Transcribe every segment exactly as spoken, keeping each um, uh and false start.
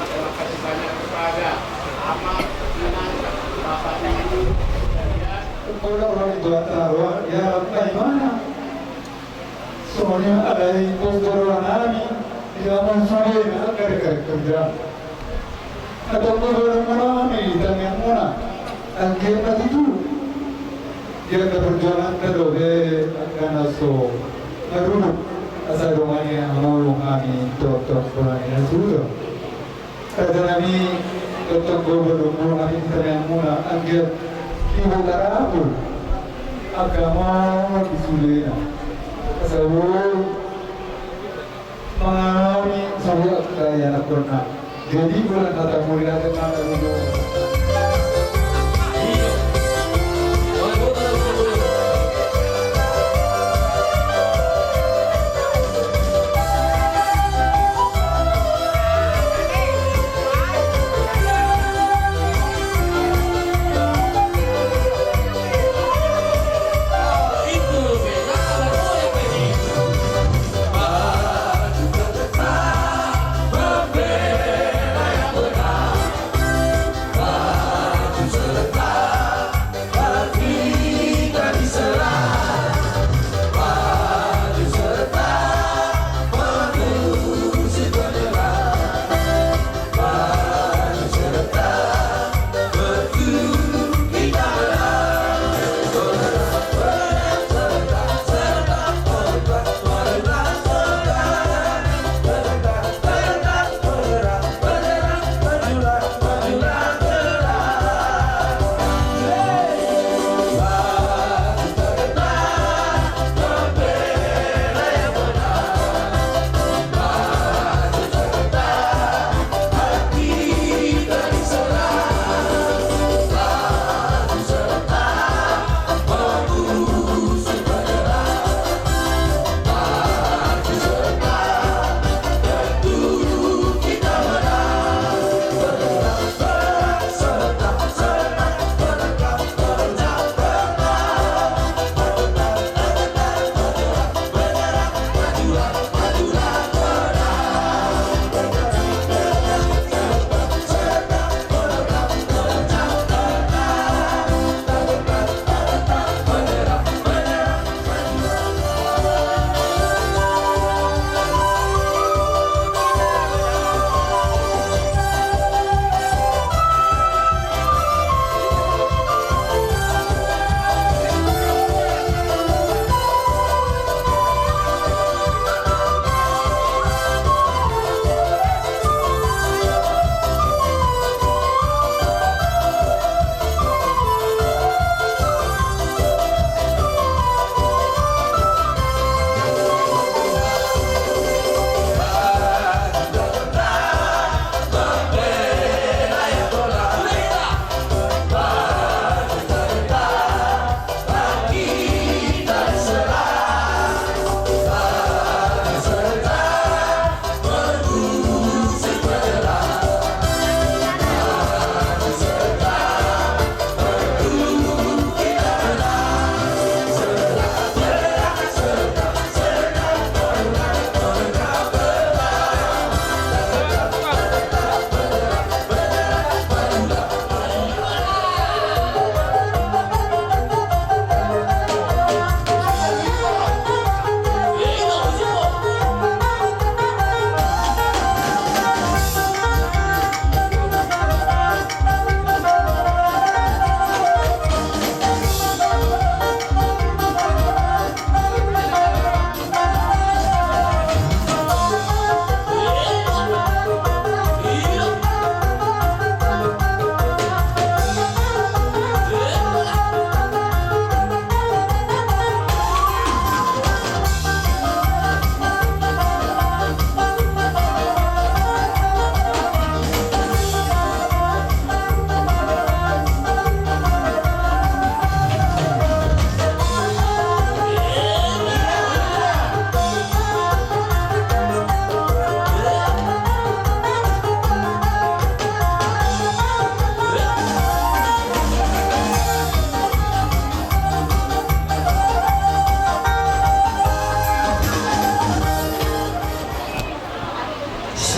Terima kasih banyak kepada Ama, Inang, Bapak, Ibu sekalian. Kalau orang tua taruh, ya, apa gimana? Songon i ma alai pogoroan nami, di amang sudena, angka rekan kerja. Antong pogoroan nami, tangiang muna, anggiat na tutu. Di angka perjuangan na dope, angka na so marunuk, asa dongan ni hamu hami, tongtong dongan ni na suda. Raja nami, tongtong gogo do muna hami di tangiang muna, anggiat diboto tarapul angka amang di sudena. Asa boi mangalami sahat angka ianakhonna. Jadi, bulan mata muli nanti mana dulu.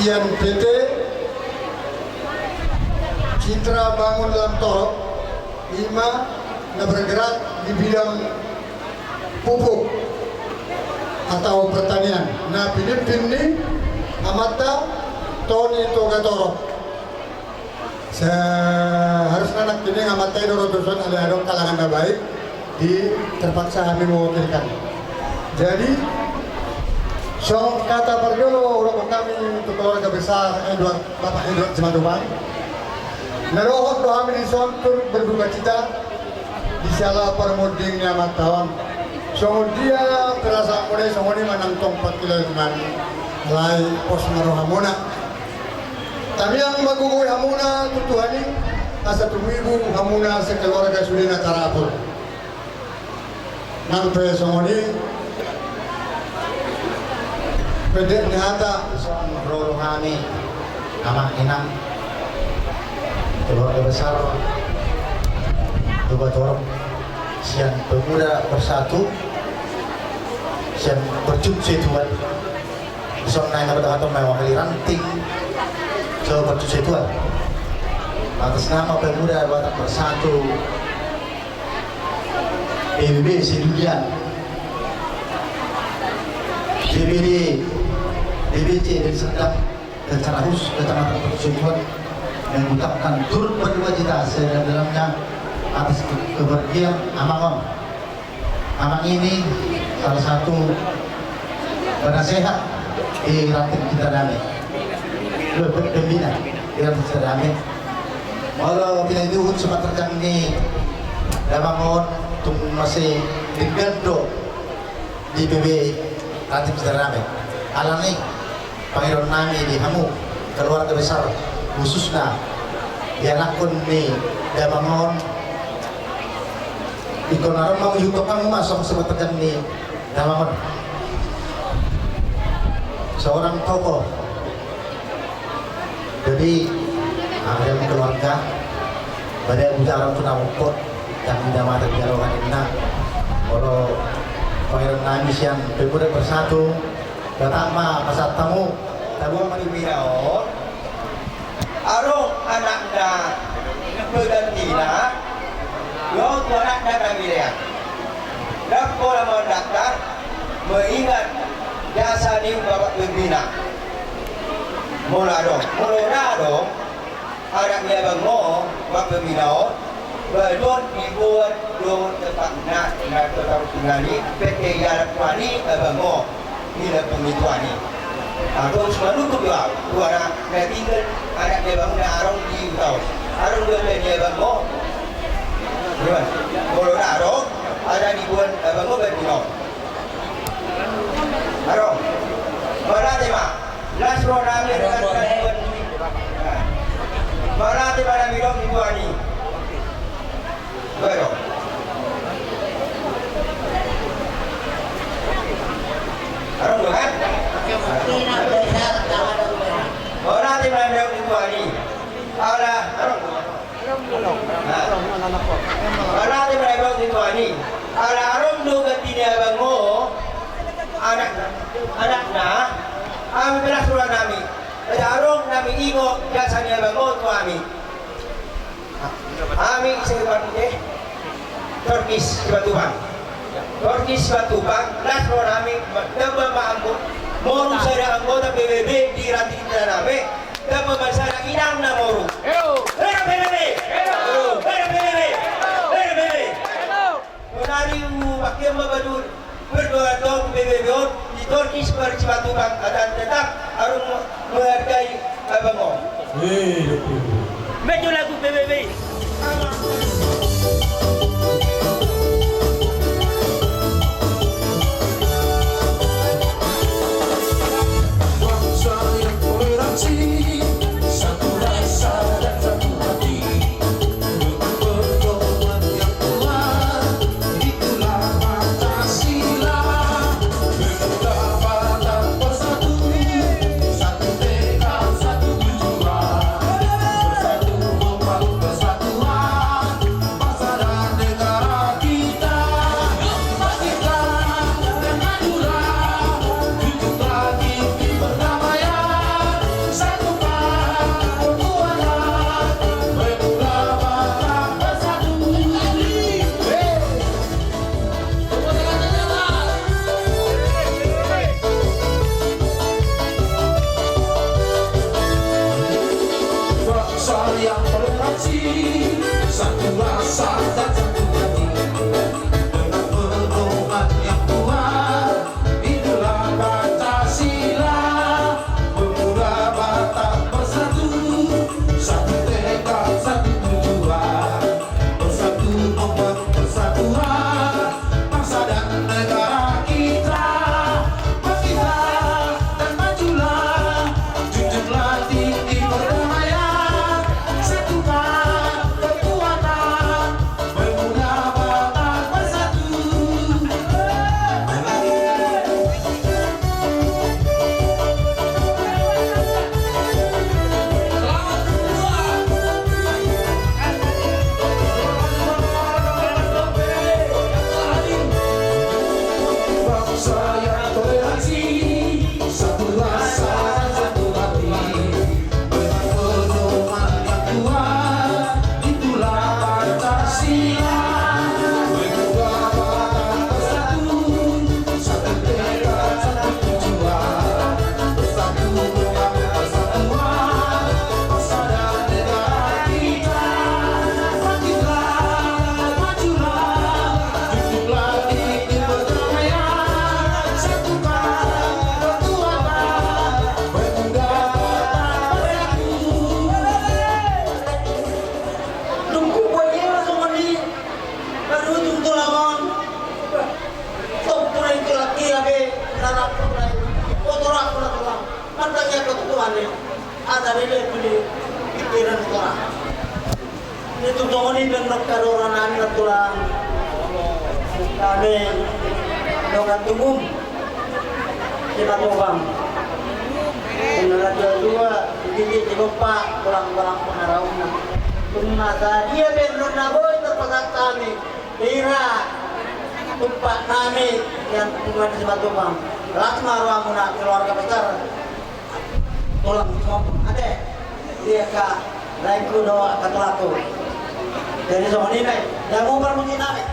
Sian P T Citra Bangun Lamtorop, ima na bergerak di bidang pupuk atau pertanian. Na pinimpin ni amanta Tony Togatorop. Seharusnya anak ini ngamata i doro tuson, alai adong kalangan na baik, di terpaksa kami mewakilkan. Jadi, songon kata parjolo, urokan kami tu keluarga besar Edward, Bapak Edward Simatupang. Na dohot do hami dison turut berduka cita di siala parmonding ni amanta on. Songon dia perasaan muna i, songon i ma nang tong pangkilalaan nami. Alai pos ma rohamuna. Tamiang ma gogo i hamuna tu Tuhan i, asa tumibu hamuna sekeluarga sude na tarapul. Nang pe songon i, pendek ni hata. Dison ro do hami, amang inang, keluarga besar Togatorop, sian Pemuda Bersatu, sian Percut Setuan. Dison naeng ro do hata mewakili ranting so Percut Setuan, atas nama Pemuda Batak Bersatu, P B B sedunia, D B D, D B C, Deli Serdang, secara khusus Kecamatan Percut Setuan, mengucapkan turut berduka cita sedalam-dalamnya atas ke-, kepergian amang on. Amang ini salah satu penasehat di Ranting Cinta Dame. Be-, be-, pembina di Ranting Cinta Dame. Molo pinaihut-ihut sipatarjang ni damang on, tung mansai denggan do di P B B Ranting Cinta Dame. Alani pangidoan nami di hamu keluarga besar, khususna di anakkon ni damang on. Ingkon adong ma, mangihut hamu ma songon sipatarjang ni damang on. Seorang tokoh. Jadi, adong keluarga, bada bujaron tu na mungkot, dan tidak mata biaro kan inna. Molo pangidoan nami sian Pemuda Bersatu, datang ma pasahat hamu. Tabo ma di binaon, adong anakna, penggantina, dohot tu anakna na birean. Ndang pola mandaftar, mengingat jasa ni bapak pembina. Molo adong, molo ndang adong, anak ni abang on, bapak pembina on, baru dibuat do tempatna, na tertaruh tinggal di P T Jalan Tuani, abang on. Ina pemituan i. Aku harus menutup doa. Dua anak, na tinggal anak dia bangun, na adong di utau. Adong dua dia bangun. Gimana? Kalau ada adong, ada di bulan, eh, bangun, baru di nol. Adong. Berarti, Mak. Las roh nami dengan kalian. Berarti, mana bidang di bulan ini. Adong do kan? Ora te manang di tuani. Ala, adong do. Ora te manang di tuani. Ala adong do ganti ni abang on. Anak, anakna. Ami belas roha nami. Adong nami ingot jasa ni abang on tu ami. Ami ise, Iwan, eh? Torkis Simatupang. Torkis Simatupang, las roha nami, damba ma anggo-, moru sada anggota P B B di Ranting Cinta Dame, damba ma sada inang na moru. Hera P B B! Hera P B B! Hera P B B! Sonari hupakke ma batu berdoa doa P B B on di Torkis Simatupang, agar tetap harus menghargai abang on. Betul lagu P B B. Bangsa yang toleransi, satu rasa dan satu hati. Dung hubuat ia songon i, baru tung tulang on. Tompu na i tulang i, abe, na rap, na i. O tulang, tulang, tulang. Mandangiangkon tu Tuhan i. Asa leleng tu di pikiran tulang. Ni tung songon i pe nang haroro nami na tulang. Hami dongan tubum. Simatupang. Nang na tua-tua, di tingki, di gompa, tulang-tulang pangarahutna. Tung na sadia pe nang na boi tarpasahat hami, hira tumpak nami, sian Tulang Simatupang. Las ma rohamuna, keluarga besar. Tulang, ate. Di angka laengku dohot angka tulangku. Jadi songon i ma i, dang upa parmusiknami.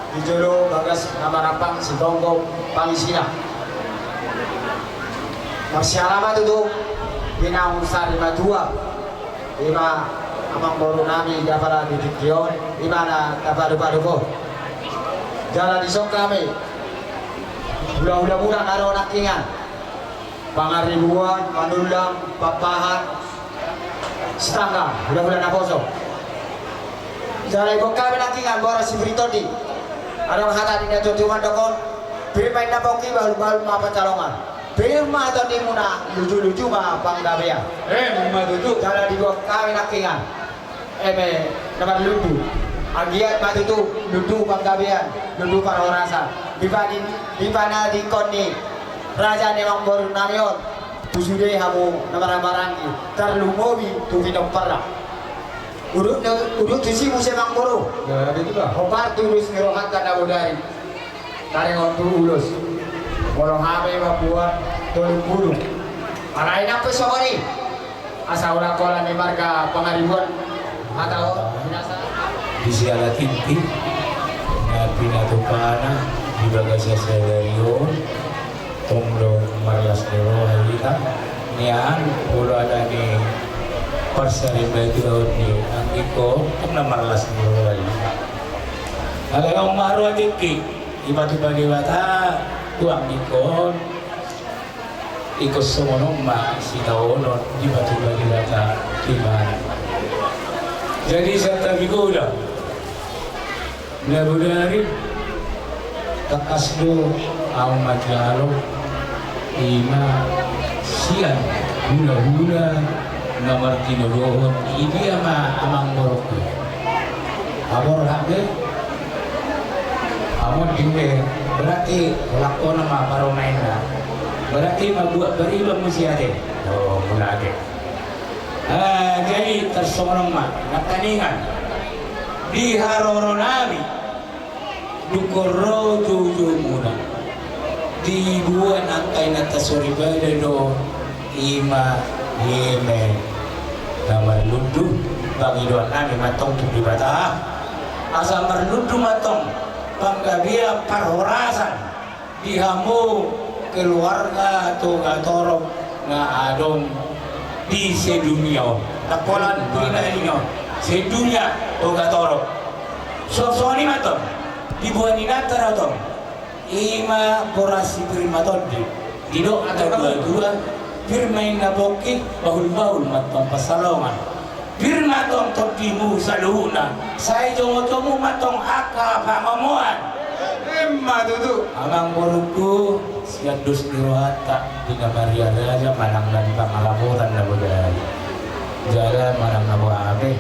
Di jolo bagas na marampang, sigomgom pangisina. Marsiala ma tutu di naung sari matua, i ma amangboru nami di apala di tingki on, i ma na tapadupaduhon. Jala dison hami hulahula muna na ro nangkiningan. Pangaribuan, Manullang, Pakpahan, Sitanggang, hulahula naposo. Jala diboan hami nangkiningan boras sipir ni tondi. Adong hata ni natua-tua mandok on: Pir ma inna pongki, bahulbahul ma pansalongan. Pir ma tondimuna, lujuluju ma panggabean. Emma tutu. Jala diboan hami nangkiningan eme na marlundu. Anggiat ma tutu Lundu panggabean, lundu parhorasan. Dipanin, dipanadingkon ni raja ni amangboru nami on tu sude hamu na marhahamaranggi, tarlumobi tu pinomparna. Udut, udut tusi muse amangboru. Hombar tu ulos ni rohanta na bodari. Taringot tu ulos. Molo hami mambuat tolu pulu. Alai nang pe songon i. Asa holan-holan ni marga Pangaribuan. Hata on, binasa. Di siala tintin, na pinatupana di bagasan sadari on, tong do marlas ni roha hita, nian, molo alani parsarimbatuaon ni anggingkon, tong na marlas ni roha hita. Alai on ma roha tingki, dipatupa Debata tu anggingkon, ingkon songon on ma sitaonon dipatupa Debata tu ibana. Jadi, santabi godang. Na bodari, tangkas do ahu manjalo, ima sian hulahula na martinodohon, i dia ma amangborungku. Amor hape, amor diwe, berarti lakona ma paronaenna. Berarti ma buat beriba musi ate. Oh, mula ate. Ah, jadi tarsongon on ma, nangkaningan. Di haroro nami, dungkon ro joujou muna. Dibuat angka inanta soripada do, ima, eme, na marlundu, pangidoan nami mantong tu Debata. Asa marlundu mantong, panggabean parhorasan. Di hamu keluarga Togatorop na adong di sedunia on. Tangkolan dunia on. Sedunia Togatorop. So, songon i ma tong. Diboan inanta do tong. Ima boras si pir ma tondi. Didok angka dua-dua. Pir ma inna pongki, bahul-bahul ma tong pansalongan. Pir ma tong tondimu saluhutna, sai jomu-jomu ma tong angka pangomoan. Ima tutu. Amangborungku, sian dos ni rohanta, di na maria raja manang na di pangalapotan na bodari. Jala manang na boha pe.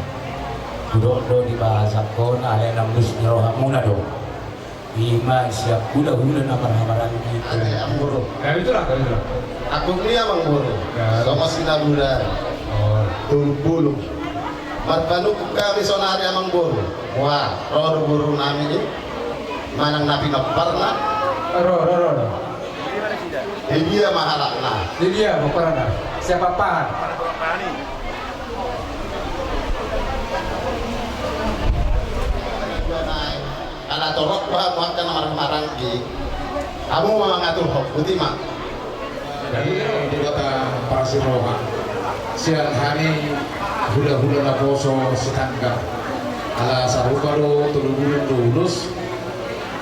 Hudok do di bahasangkon, alai nang dos ni rohamuna do. Ima sian hulahula na marhahamaranggi. Ate, amangboru. Ya, itulah, itulah. Angkup ni amangboru. Ya. Songon sinabuda. Oh. Tolu pulu. Marpanungkun hami sonari amangboru. Wah, ro do boru nami i. Manang na pinomparna. Ro, ro, ro, ro. Di dia ma halakna. Di dia ma halakna. Siapa pahan? Ala torop ma hamu angka na marhahamaranggi. Hamu ma mangaturhon, boti ma. Jadi, di kota Parasiroha, sian hami hulahula naposo Sitanggang. Ala sarupa do tolu bulung do ulos.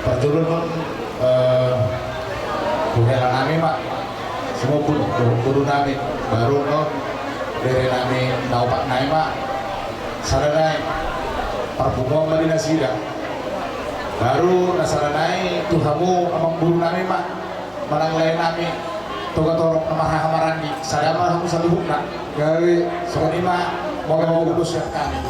Parjolo on, eh, huhela nami ma. Sumopun, boru nami. Baru on, bere nami na opat nai ma. Sada nai. Parpunguan ma di nasida. Baru na sada nai tu hamu amangboru nami ma, manang lae nami Togatorop na marhahamaranggi, sada ma hamu saluhutna. Gabe. Songon i ma, molo ulos sian hami.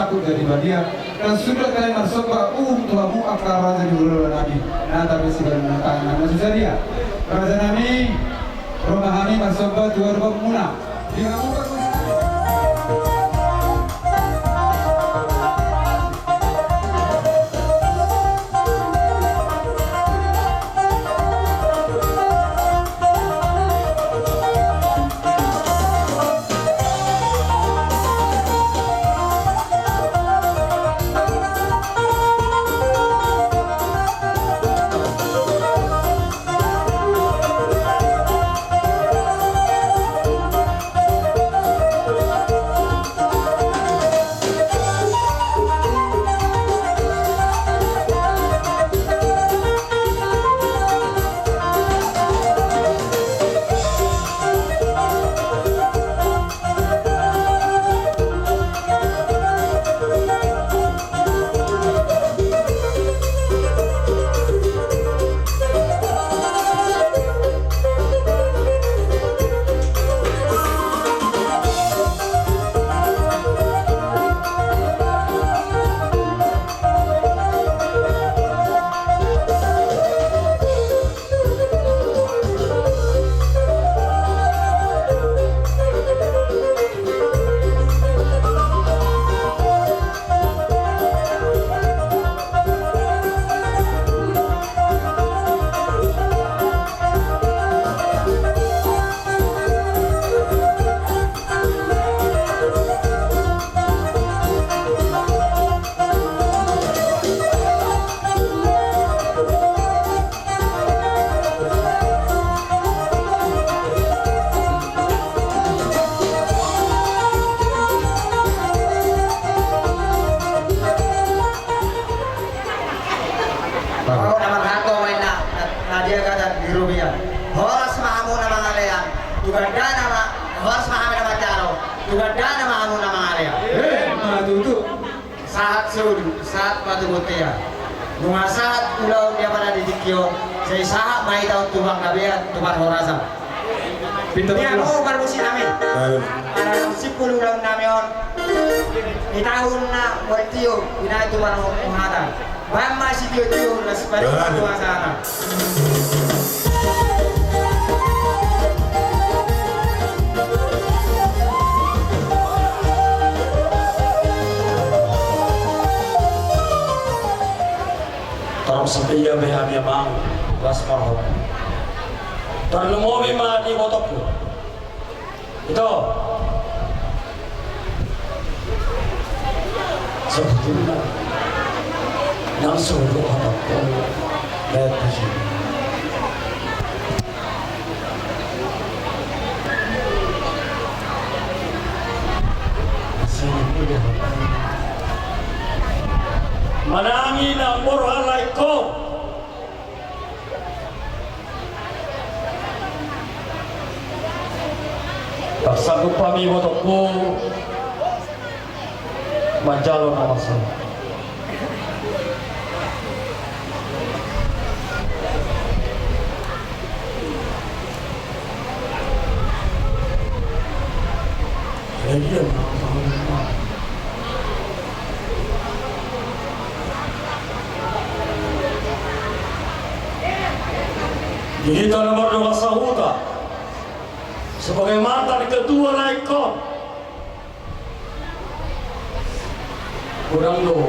Jadi badia, dan suda hami marsomba uhum tu hamu angka raja ni hulahula nami, na tabersi badan tangan nami susadia. Raja nami, ro ma hami marsomba tu adopanmuna. Di hamu parmusik. Horas ma hamu na mangalean, tu gandana ma, horas ma hami na manjalo, tu gandana ma hamu na mangalean. Emma tutu. Sahat solu, sahat ma tu bontean. Nunga sahat ulaon ni amanami di tingki on, sai sahat ma hita on tu panggabean, tu parhorasan. Pinta. Ia, parmusik nami. Baik. Ala naung simpul ulaon nami on. Di tahun na mual tio, di na tu parhorasan. Baen ma sitio-tio, las pari. Baik. Tu hasahatan. Torop satia be hami amang, las marhok. Tarlumobi ma di ibotongku. Ito. Sebetulna nang solo hatangkon. Baik di sini. Manang i nang borhat laengkon. Tarsanggup hami ibotongku manjalo na marsahuta. Di hita na mardongan sahuta sebagai mantan ketua laengkon. Godang do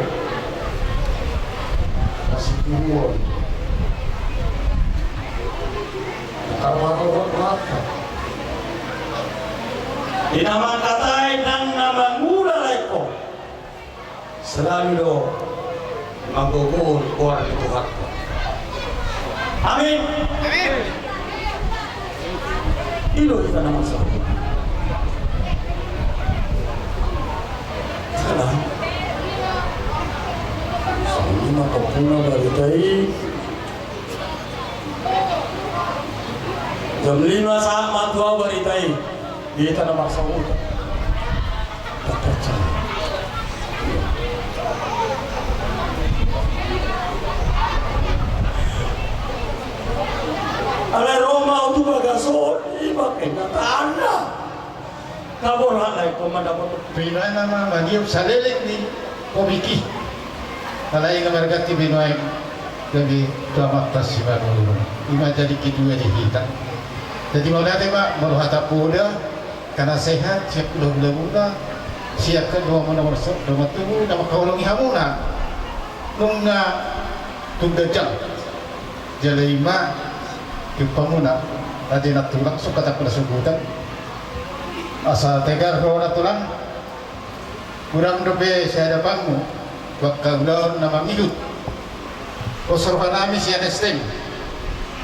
nasitubuan. Tarbaru buat mata. Di na mangkatai nang na mangula laengkon. Selalu do manggogohon goar ni Tuhanta. Amin. Amin. I do hita na marsahuta. Salah. Songon i ma pappuna barita i. Jam lima sahat ma tu ahu barita i. Di hita na marsahuta. Tapercaya. Alai ro ma ahu tu bagasan on, i ma angka tanda. Nga borhat laengkon mandapothon. Pinaima ma mangihup saleleng ni Komiki. Alai nga marganti binoaeng gabe tu amanta Simanulungan. Ima jadi kedua di hita. Jadi mauliate ma, molo hata poda, angka na sehat, sian hulahula muna, sian angka dongan muna, na martubu, na mangkaholongi hamuna. Nunga tung ganjang. Jala ima tiup hamuna. Ate nantulang, so hata poda sobutan. Asa tegar roha nantulang. Hurang dope sihadapanmu tu angka ulaon na mangihut. Pos rohanami sian S T M.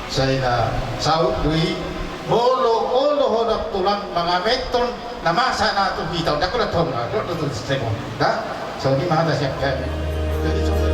Sai na saut do i, molo olo ho nantulang mangamehon na masa na tu hita on, ndang holan tu hamu, dohot do tu S T M on. Da, songon i ma hata sian hami. Jadi songon i.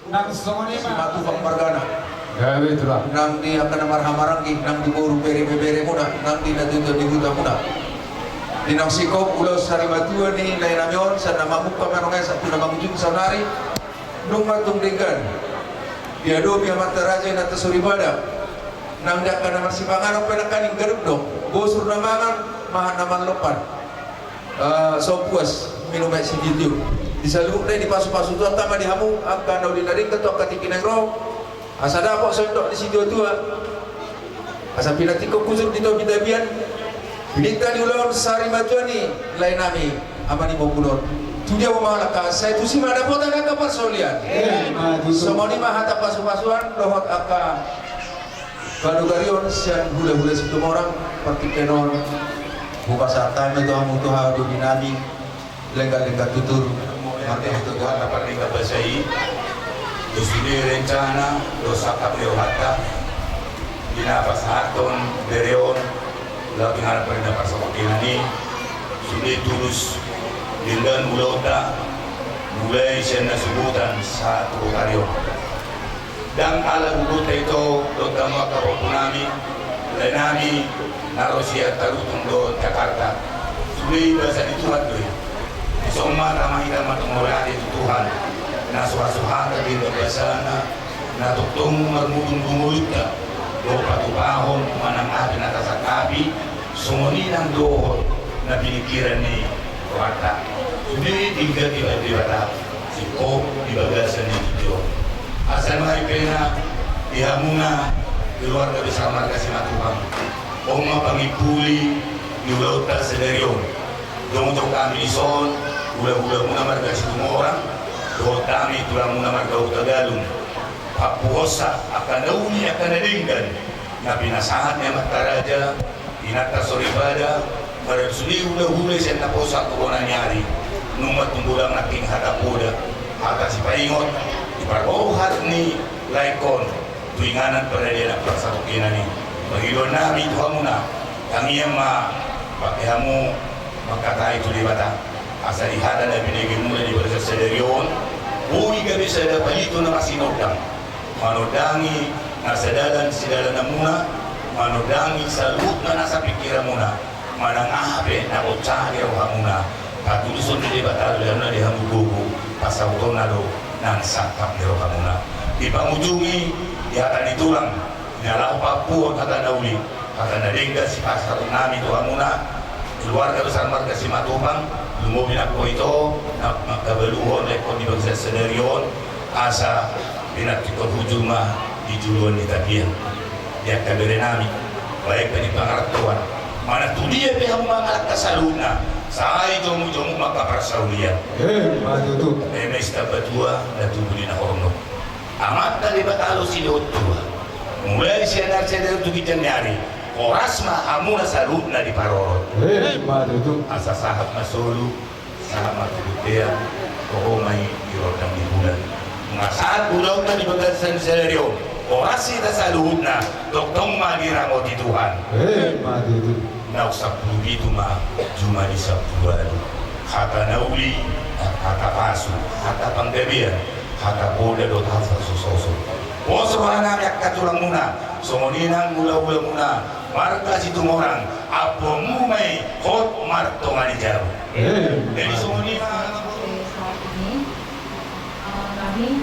Nang songon i ma. Simatupang margana. Gabe tulang. Nang di angka na marhahamaranggi, nang di boru bere-bere muna, nang di natuatua di huta muna. Di naung singkop ulaon sari matua ni lae nami on, sian na mamungka manang sahat tu na mangujungi saonari. Nunga tung denggan diadopi amanta raja, inanta soripada. Nang di angka na marsipanganon pe nangkaning ganup do, bosur na mangan, mahan na manlompan. Eh, so puas minum aek sitiotio. Di saluhutna i dipasupasu Tuhanta ma di hamu angka na uli na denggan tu angka tingki na naeng ro. Asa dapot so endok ni situatua. Asa pinantikhon hujur di topi tapian. Pinantikhon di ulaon sari matua ni lae nami Ama ni Ompunami on. Tu dia ma angka, sai tusi ma dapotan angka parsaulian. Emma tutu. Songon i ma hata pasupasuan dohot angka panogarion sian hulahula Situmorang, partingkian on hupasahat hami tu hamu, tu haha dohot nami, lenggan-lenggan tutur. Mauliate tu Tuhanta pardenggan basa i, tu sude rencana dohot sangkap ni rohanta di na pasahathon bere on, laho tu inganan parninta parsaulian i, sude tulus denggan ulaonta, mulai sian na subutan sahat tu botari on. Ndang ala gugut ta ito dohot hamu angka pahompu nami, lae nami na ro sian Tarutung dohot Jakarta. Sude i basa ni Tuhan do i. Dison ma tama hita ma mauliate tu Tuhan na suha-suhanta denggan basana, na tongtong marmudung-mudung ngolunta dohot patupahon manang aha pe na tasangkapi, songon i nang dohot na piningkiran ni rohanta. Sude denggan di Debata singkop di bagasan ni tingki on. Asa nuaeng pe na di hamuna keluarga besar marga Simatupang, on ma pangimpuli ni ulaonta sadari on. Jongjong hami dison, hulahulamuna marga Situmorang dohot hami tulangmuna marga Hutagalung, pampuhonsa angka na uli, angka na denggan na pinasahat ni amanta raja, inanta soripada, marga sude hulahula sian naposo tu bona ni ari. Nunga tung godang nangkin hata poda, hata sipaingot di parroha ni laengkon tu inganan paradianan parsatongkinan i. Pangidoan nami tu hamuna, tangiang ma pake hamu mangkatai tu Debata, asa di hata na binegemuna di bagasan sadari on, boi gabe sada palito na masinondang manondangi na sadalan sidalananmuna, manondangi saluhutna nasa pingkiranmuna, manang aha pe na gonjang di rohamuna, patuluson ni Debata do di hamuna di hamu gogo, pasautonna do nang sangkap ni rohamuna. Dipangujungi di hata ni tulang, na laho pampuhon hata na uli, hata na denggan sipasahaton nami tu hamuna keluarga besar marga Simatupang, lumobi nangkin ito na mangkabaluhon laengkon di bagasan sadari on, asa pinantikhon hujur ma di juluan ni tapian. Di angka bere nami, baen pe di pangarantoan, manang tu dia pe hamu mangalangka saluhutna, sai jomu-jomu ma angka parsaulian. Emma tutu. Eme Sitambatua na tubu di na hornop, Amanta Debata do silehon tua. Mulai sian ari sadari tu ginjang ni ari, horas ma hamuna saluhutna diparorot. Emma tutu. Asa sahat ma solu, sahat ma tu bontean, toho ma i di rondang ni bulan. Nunga sahat ulaonta di bagasan sadari on, horas hita saluhutna, tongtong ma diramoti Tuhan. Emma tutu. Naung sampulu pitu ma juma ni sampulu ualu. Hata na uli, hata pasu, hata panggabean, hata poda dohot hata sososo. Pos roha nami angka tulangmuna, songon i nang hulahulamuna marga Situmorang, ampuonmu ma i hot martonga ni jabu. Jadi songon i ma. Oke, saat ini, eh, kami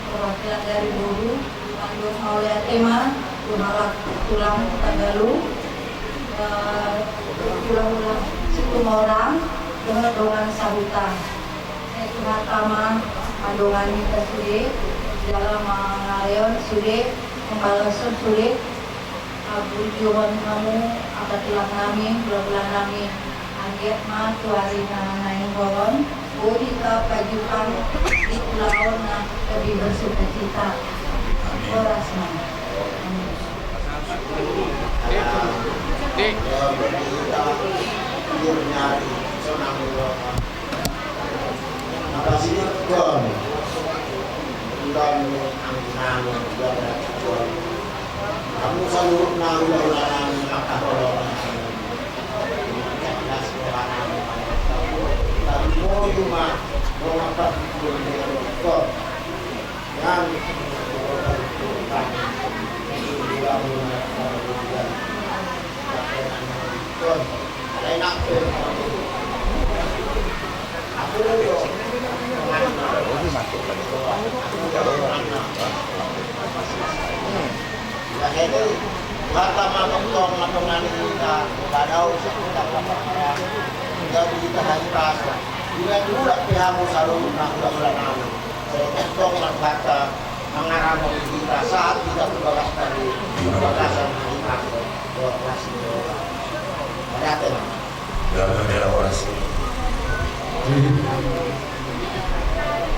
perwakilan dari Boru, Mandung Mauliate ma, tulang, tulang Hutagalung, eh, tulang-tulang Situmorang, dengan dongan sahuta. Sai Tuhanta ma mandongani hita sude, jala mangalehon sude, mambalashon sude, haburjuon hamu, angka tulang nami, hula-hula nami, anggiat ma tu ari na naeng ro on, boi hita pajumpang di ulaon na lebih bersukacita. Horas ma. Hamu saluhutna hula-hula nami, angka holong nami. Tarlumobi ma dongan partingkian nami. Jadi, Tuhanta ma tongtong mandongani hita, badau sa hita papahean, jadi hita hahipason. Di na tulang pe hamu saluhutna hula-hula nami. Sai tongtong ma Tuhanta mangaramoti hita, sahat hita tu bagas tadi, tu bagasan hahipason. Dohot las ni roha. Mauliate ma. Dohot las ni roha.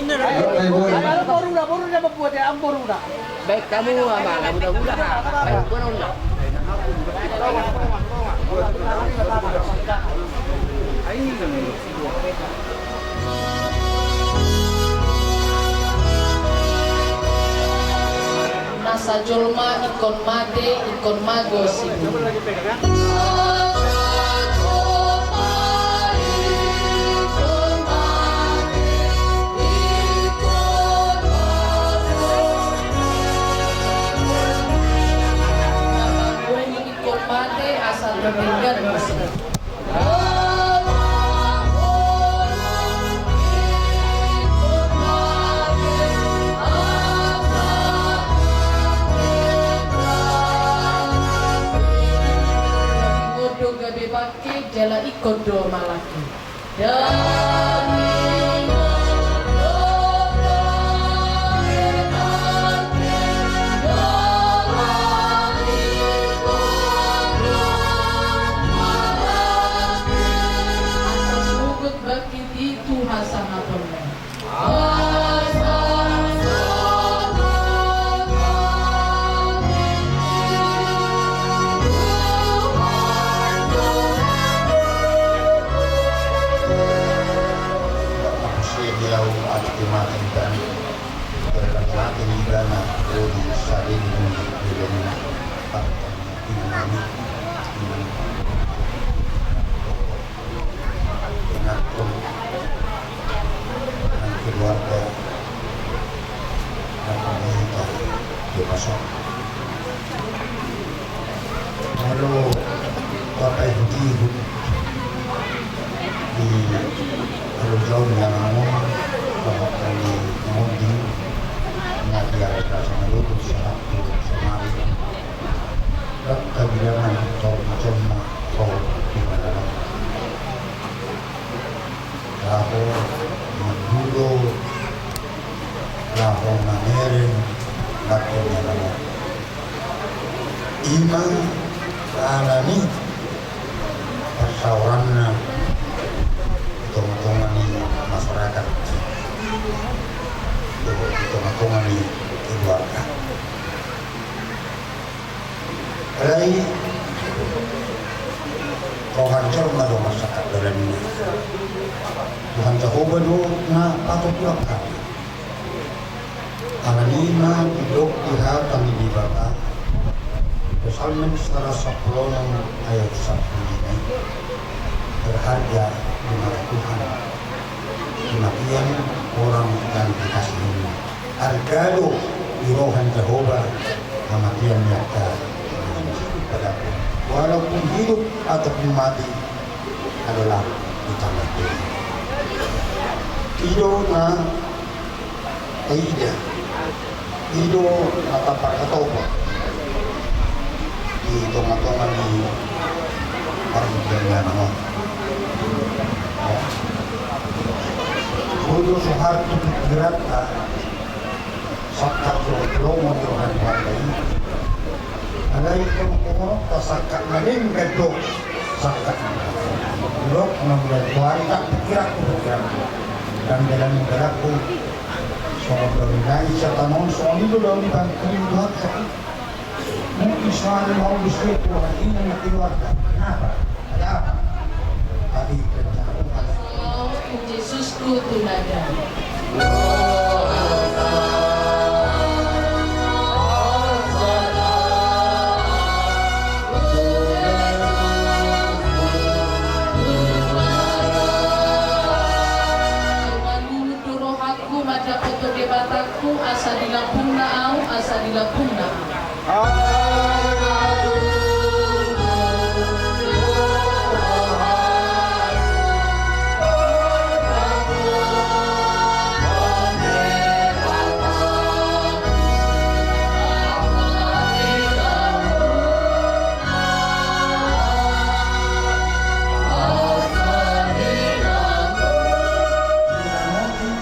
Ayo, ayo, ayo. Baik, kamu, Amang, kamu dah udah, ha? Baik, gua nonton. Nasa jolma ingkon mate, ingkon mago siburuhon. Ingkon mate asa terdenggan musik. Ingkon do gabe bangke jala ingkon do malangke. Asa sogot bangkit i tu hasangaponna. Sia di lau ati mati dan berkat mati di dana. Odi sadin di dana. Ingathon nang keluarga, nang pemerintah, dia pasang. Lalu pakai hutihut di, lalu jauh yang ngomong, bahwa kami ngomong di, nggak dia rasa malu, salah, salah. Rap kabilangan tong jolma ro di mana. Laho mandulo, laho mamereng, laho manama. Ima alani parsaoranna di tonga-tonga ni masyarakat, di tonga-tonga ni keluarga. Alai roha ni jolma do marsangkap dalanna. Tuhan Jahowa do na patut diulahon. Alani i ma didok di hata ni Debata, Psalmen seratus sampulu onom ayat sampulu lima. Berharga di mata Tuhan kematian orang yang dikasihi-Nya. Arga do di roha ni Jahowa kematian ni angka na hidup. Walaupun hidup ataupun mati adalah di tangan Tuhan. I do na taida, i do na taparhatopi di tonga-tonga ni parmingguan on. Molo so hard tu pingkiranta, sangkap do lomo ni roha ni Tuhanta i. Alai tong tong tasangkap na denggan do sangkap. Blok na mulai tu ari tak pikiran tu pikiran. Dan dalam dalamku songon daun nai satanon songon i do daun ni bangku ni Tuhan. Mungkin soal mau disuruh Tuhan ini mati warga. Kenapa? Ada apa? Tadi kerja Tuhan. Yesusku tu nada. Manurut rohangku, mandapothon Debatangku, asa dilambungna ahu, asa dilambungna ahu.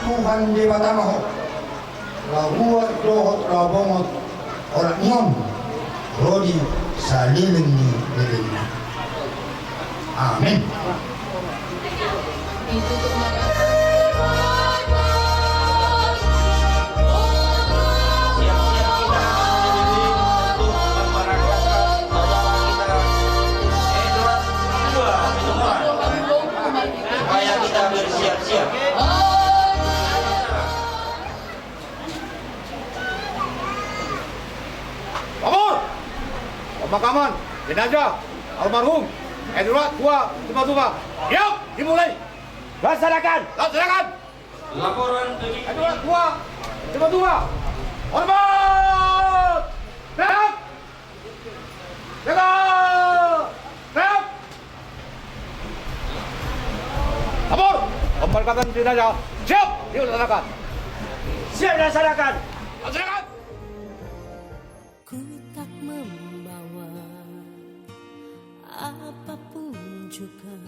Tuhan Debata ma ho. Laho huat dohot laho bongot, olat ni on ro di saleleng ni lelengna. Amin. Supaya kita bersiap-siap. Amor! Pemakaman jenazah almarhum Edward Tua Tuba-tuba. Siap, dimulai. Laksanakan. Laksanakan. Laporan penyidik. Edward Tua Tuba-tuba. Hormat. Siap. Jaga. Siap. Lapor. Pemberangkatan jenazah. Siap dilaksanakan. Siap dilaksanakan. Laksanakan. Ku tak membawa apapun juga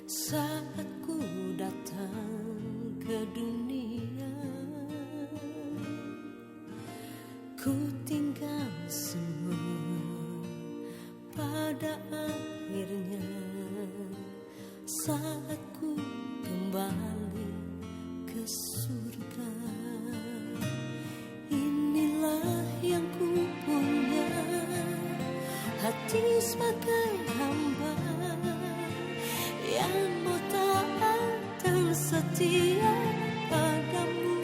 saat ku datang ke dunia. Ku tinggal semua pada akhirnya saat ku kembali ke surga. Inilah yang ku punya, hati sebagai hamba yang mau taat dan setia padamu,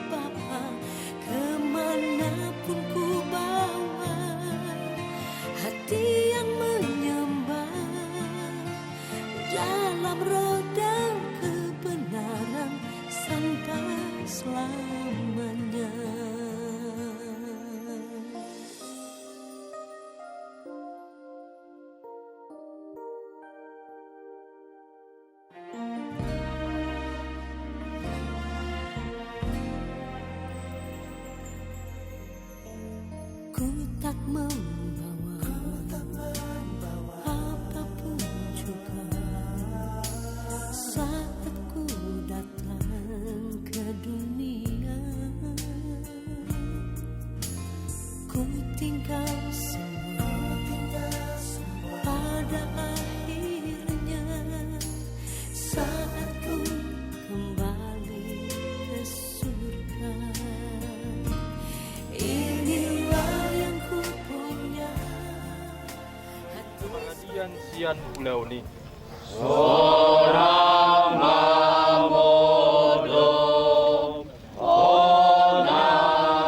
Bapa, kemanapun ku bawa hati yang menyembah dalam roda kebenaran sampai selamanya. Ku tak membawa apapun juga saat ku datang ke dunia. Ku tinggal semua pada akhirnya saat ku kembali ke surga. Inilah yang ku punya. Parhadian sian ulaon i. Sonang ma modom hona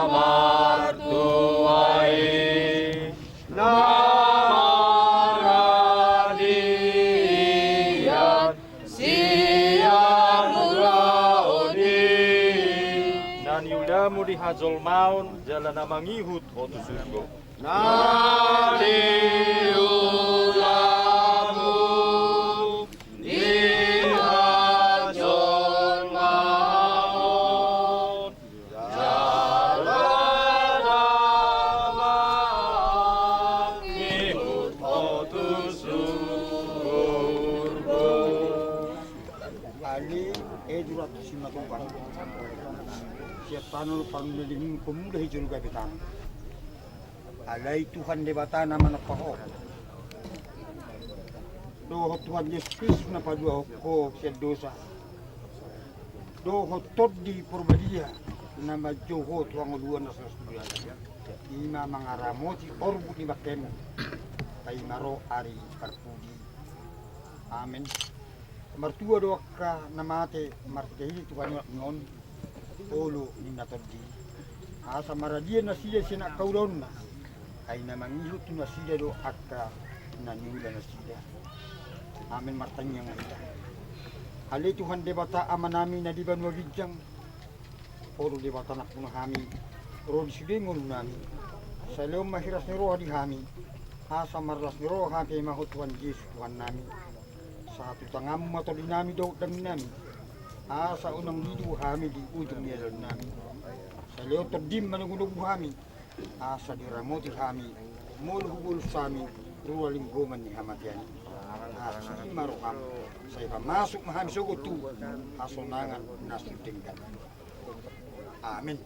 martua i. sian ulaon i. Na niulamu di hajolmaon jala na mangihut ho tu surgo. Na niulamu di hajolmaon jala na mangihut ho tu surgo. Ale, e, durata si matoba sian tano panundalingkon muda hijolo gabe tano. Alai Tuhan Debata na manompa ho dohot Tuhan Jesus Kristus na paluahon ho sian dosa, dohot Tondi Porbadia na manjou ho tu hangoluan na so las tu joloan, i ma mangaramoti orbuk ni bangkemu, paima ro ari parpudi. Amen. Martua do angka na mate marhitehite Tuhan i on, olo ninna Tondi, asa maradian nasida sian angka ulaonna, ai na mangihut tu nasida do angka na niula nasida. Amen. Martangiang ma hita. Ale Tuhan Debata Amanami na di banua ginjang, Ho do Debata nampuna hami, ro di sude ngolunami. Sai lehon ma hiras ni roha di hami, asa marlas ni roha hami paima ho Tuhan Jesus Tuhannami. Sahat tu tanganmu ma tondinami dohot danginami, asa unang didu hami di ujung ni adaonnami. Sai lehon tondim manogunogu hami, asa diramoti hami molo hubolus hami rura linggoman ni hamatean i. Asi ma roham, sai pamasuk ma hami sogot tu hasonangan na so denggan. Amen.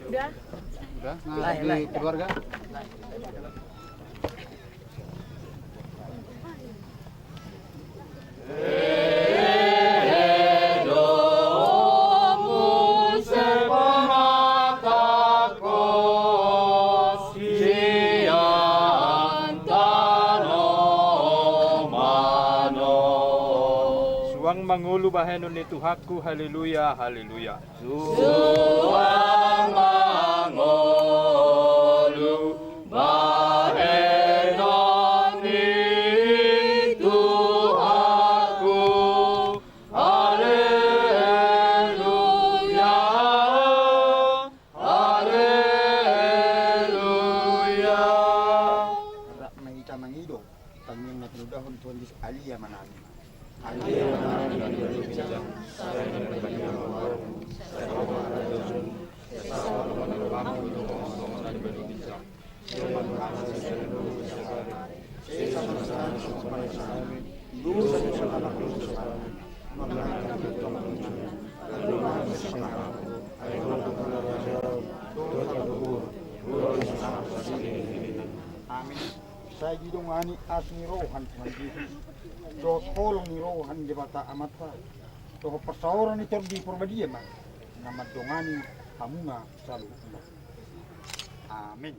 Udah? Udah, nah, di keluarga. Suang mangolu bahenon ni Tuhanku, haleluya, haleluya. Suang mangolu bahenon ni Tuhanku. Haleluya, haleluya. Rap ma hita mangido tangiang na tinudahon Tuhan Jesus, Ale Amanami. Amin. Sai didongani asi ni roha ni Tuhan Jesus dohot holong ni roha ni Debata Amanta dohot parsaoran ni Tondi Porbadia ma na mandongani hamuna saluhutna. Amin.